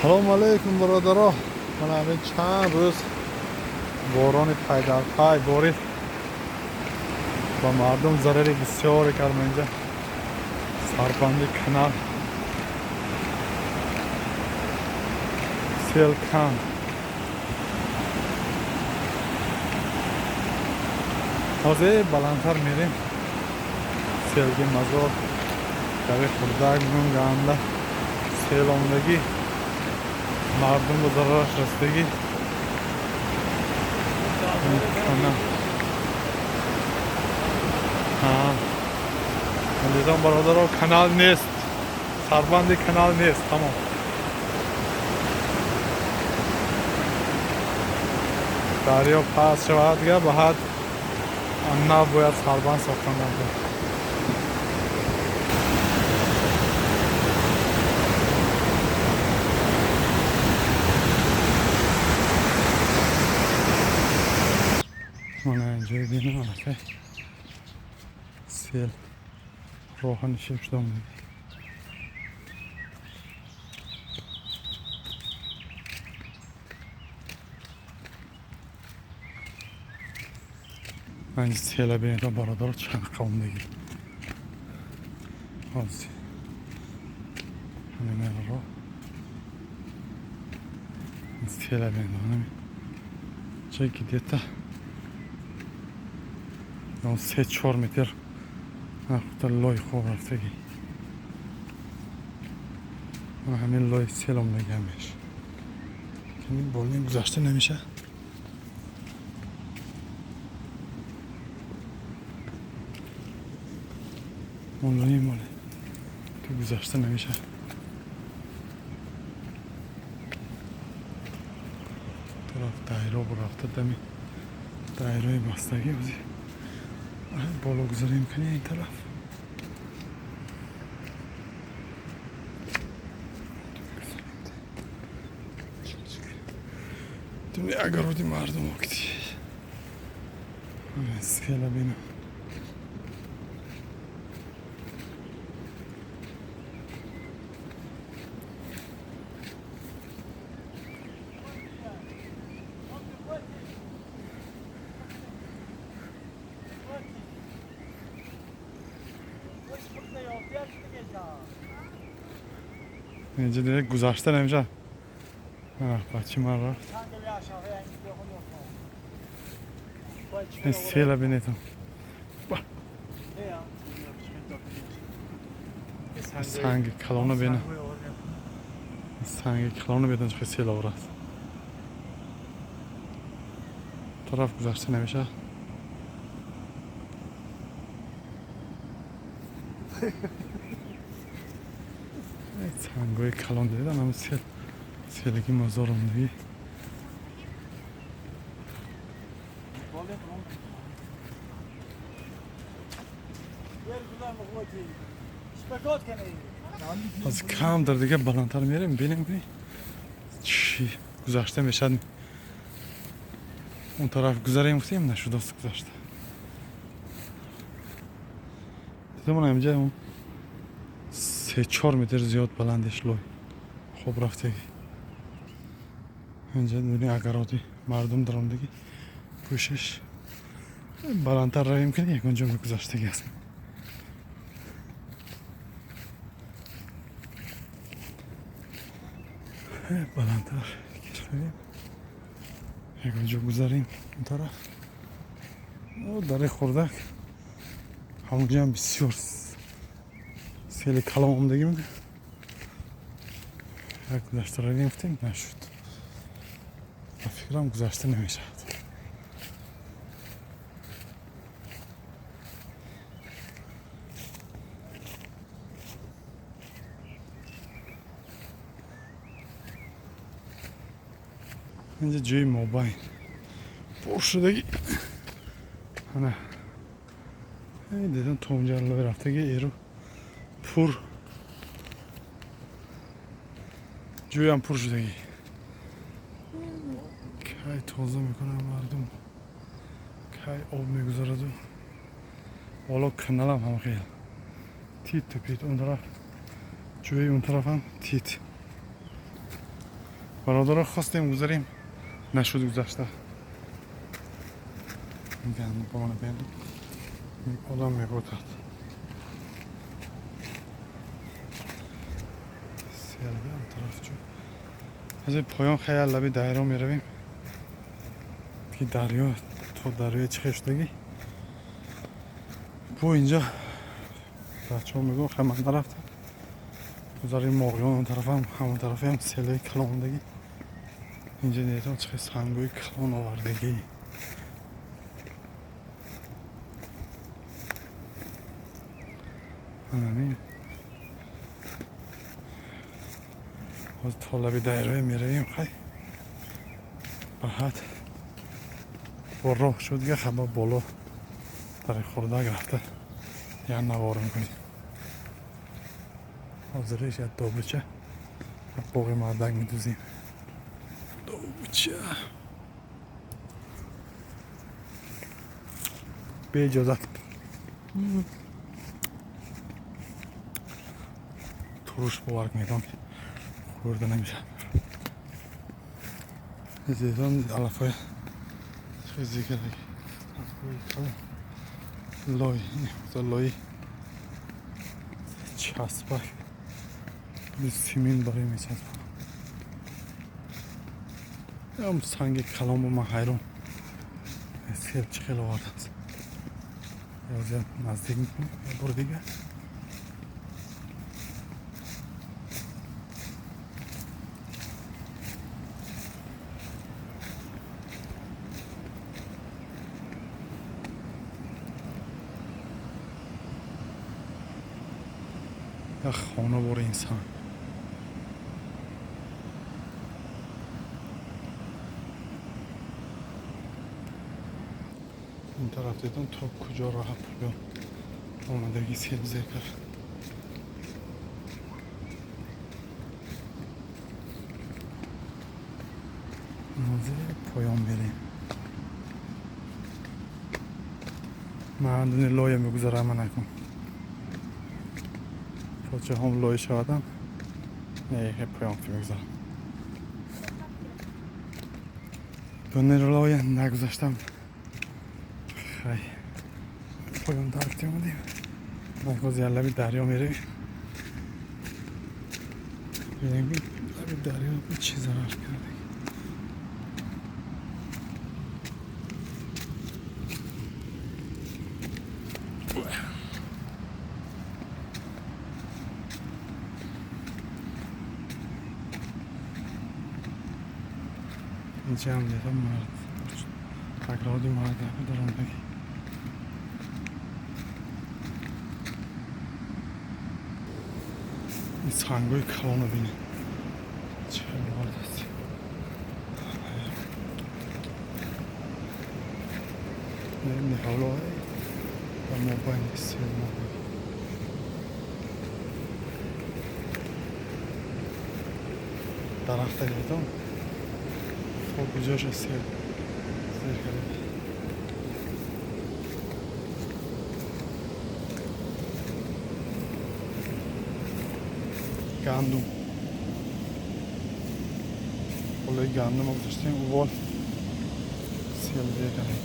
Салом алейкум, бародаро. Мана ҳамин чанд рӯз борони пайдарпай борид ба мардум зарари бисёре кард. Инҷа сарбанди канал сел канд. Ҳозир баландтар мерем, селги мазор дари хурдак гунганда сел омадагӣ, мардум ба зарараш расидагӣ. Канал дидам, бародаро, канал нест, сарбанди канал нест, тамом. Дарё паст шавад дига, баъд нав бояд сарбанд сохтан. Мана инҷои бинам, аллакай сел роҳа нишеб шуда омадагӣ. Ман села бинедам, бародаро, чанд омадагӣ. Ҳозир ҳамин роҳ села бинедам, ча где-то 3-4 метр лой хоб рафтагӣ. Ҳамин лой сел омадагӣ, ҳамеш болин гузашта намеша. Лои моле ту гузашта намеша. Тараф дайро рафта, дами дайрои бастагӣ ози боло гузарем кани ин тараф. Дуни огороди мардум окти села бинам. Инҷа дида гузашта намеша. Бачи ман рафт. Села бинетам, санги калона бина, санги калона бинам, чӣ сел оварад. Тараф гузашта намеша. Сангои калон дидам, ҳам сел, селаги мозор омадагӣ. Аз кам дар дига баландтар мерем, бинем ки чӣ гузашта мешад. Он тараф гузарем гуфтем, нашудост гузашта. Дидам, инҷа 3-4 метр зиёд баландиш лой хоб рафтагӣ. Инҷа дуни огороди мардум даромадагӣ, пӯшиш. Баландтар равем ки ягон ҷо мегузаштагӣ аст. Баландтар равем, ягон ҷо гузарем он тараф. Дари хурдак ҳамонҷоам бисёр сели калон омадагӣ мега. Як гузашта равем гуфтем, нашуд. Ба фикрам, гузашта намешавад. Инҷа ҷои мобайн пур шудагӣ. Ана дидам, то онҷа лой рафтагӣ, эру пур, ҷӯям пур шудагӣ. Кай тоза мекунам мардум, кай об мегузараду? Боло каналам ҳам хел титу пит, он тараф ҷӯи, он тарафам тит. Бародаро, хостем гузарем, нашуд гузашта. Гандбона бен одам меботад. Селби он тараф чу. Аз поён хаял лаби дарё меравем. Ки дарё то дарёи чӣ хел шудагӣ. Бо инҷа бачаҳо мегӯянд, хай ман нарафтам. Гузари Моғиён он тарафам, ҳамон тарафаам селои калондагӣ. Инҷа дидам чӣ хел сангои калон овардагӣ. Ҳамин. Ҳозир то лаби дарёе меравем, хай. Баъд бо роҳ шуд дига, хай ба боло дари хурдак рафта як навор мекунем. Ҳозириш як добуча боғи мардак медузем. Добуча беиҷозат туруш бовар кунедам, ки хӯрда намешавад. Дидам алафҳои чизе кардаги лой, лои часпак симин барои мечаспам. Ям санги калон бо ман ҳайрон. Сел чӣ хел овардааст. Ҳозир наздик мекунем як бор дигар. Як хона бори инсон. Ин тараф дидам то куҷо роҳ поён омадагӣ сел зер кард. Назир поён мерем. Ман лоя мегузарам, ман накун. Почаҳом лой шавадам, не поён ки мегузарам. Дунер лоя нагузаштам. Хай поён дарк омадем. Ҳозир як лаби дарё меравем. Бинем лаби дарё чӣ зарар карда. Инҷа ҳам дидам мард агроди мард даромадагӣ. Ин сангои калонро бинед чӣ хел овардааст. Ниҳолҳои дар мобайни сел омадагӣ. Дарахта дидам то куҷоша сел зер карда. Гандум болои гандум гузоштем, увол сел зер карда.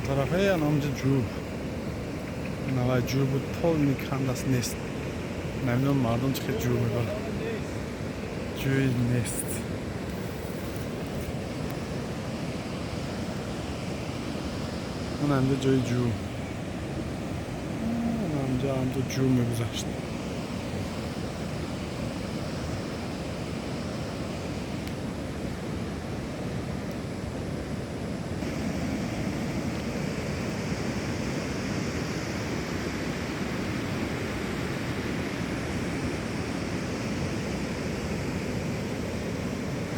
Тарафе анамҷа ҷӯб, навай ҷӯб буд, полни кандас нест. Намедонам мардум чӣ хел ҷӯб мебарад. Ҷӯй нест. Анамҷа ҷои ҷӯб, анамҷа ҳамҷа ҷӯб мегузашт.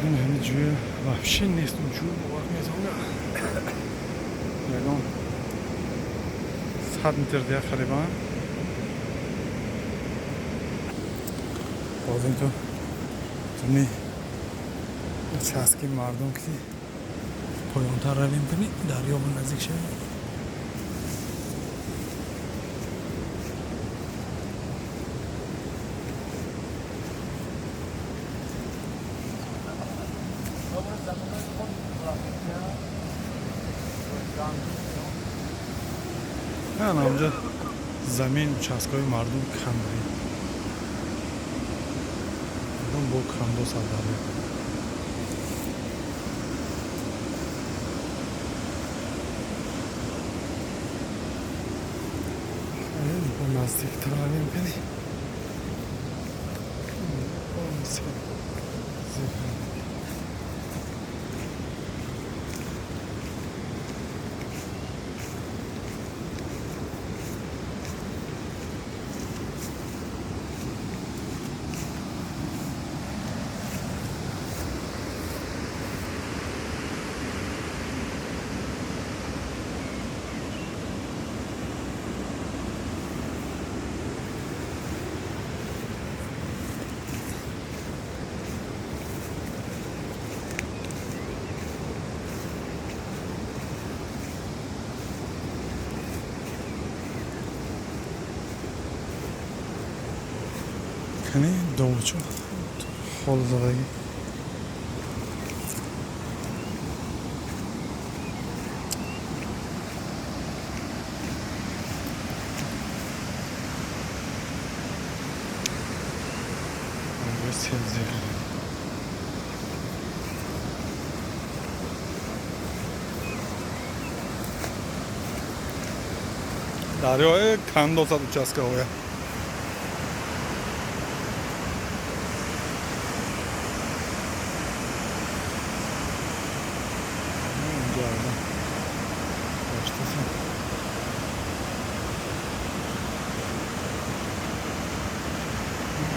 Ҳамин ҷӯя вообще нест. Ҷӯ бовар мезонга ягон 100 метр дигар қарибан. Боз инту туни участки мардум ки Поёнтар равем кани, дарё ба наздик шавем. Ана онҷа замин, участкаҳои мардум канда. Мардум бо кандо сардарё. Бо наздиктар равем кани. Кани довчо хол задагӣ. Дарёи кандосад участкаҳоя.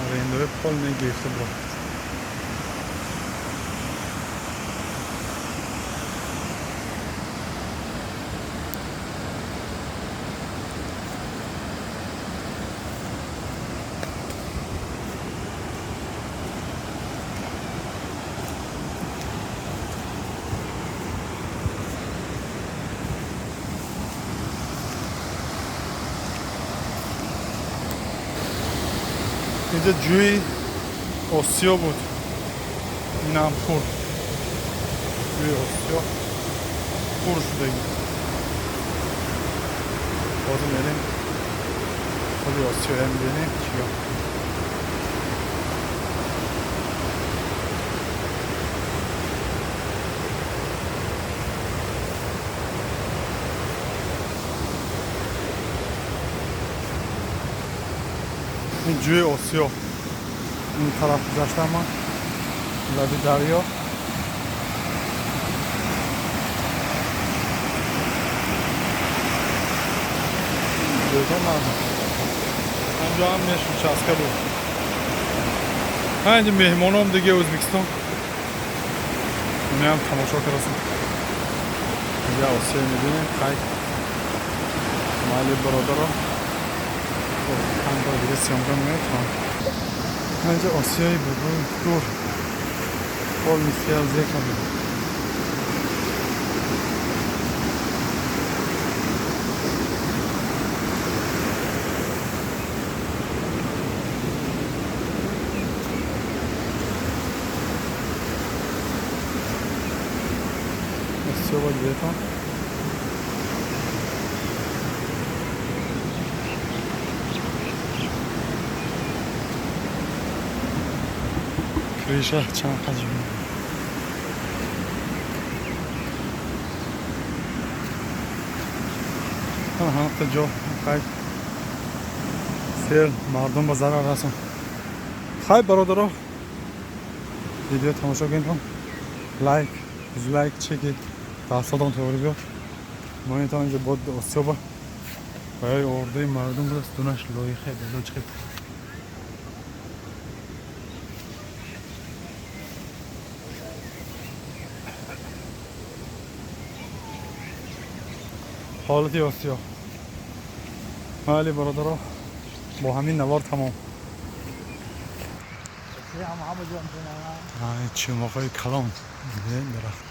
Арендаи полный гирифта буд. اینجا جوی آسیا بود، اینم پر جوی آسیا پر شده. بازم بریم خود آسیا هم ببینیم چیا. این جوی آسیا این طرف گذشتم من لبی دریا. اینجا هم میشه участка بود. اینجا مهمانام دیگه ازبکستان اونی هم تماشا کردن. اینجا آسیا میبینیم. خیلی مالی برادرم چند بار دیگه سیامگاه میاد. اینجا آسیایی بود دور پول میسیال زیکم بود. آسیا باید دیتان. کریشه چند قدیم. ها تا جا خیلی سیل مردم با ضرر رسون. خیلی برادرها ویدیو تماشا کنید، لایک دیسلایک چکی دستاتون تئوری بیاد. ما این تا اینجا بود آسیا با برای ارده مردم بود. دونش لایخه بلو چه حالتی آسیا. ولی برادرها با همین نوار تمام. چه موقعی کلام درخت.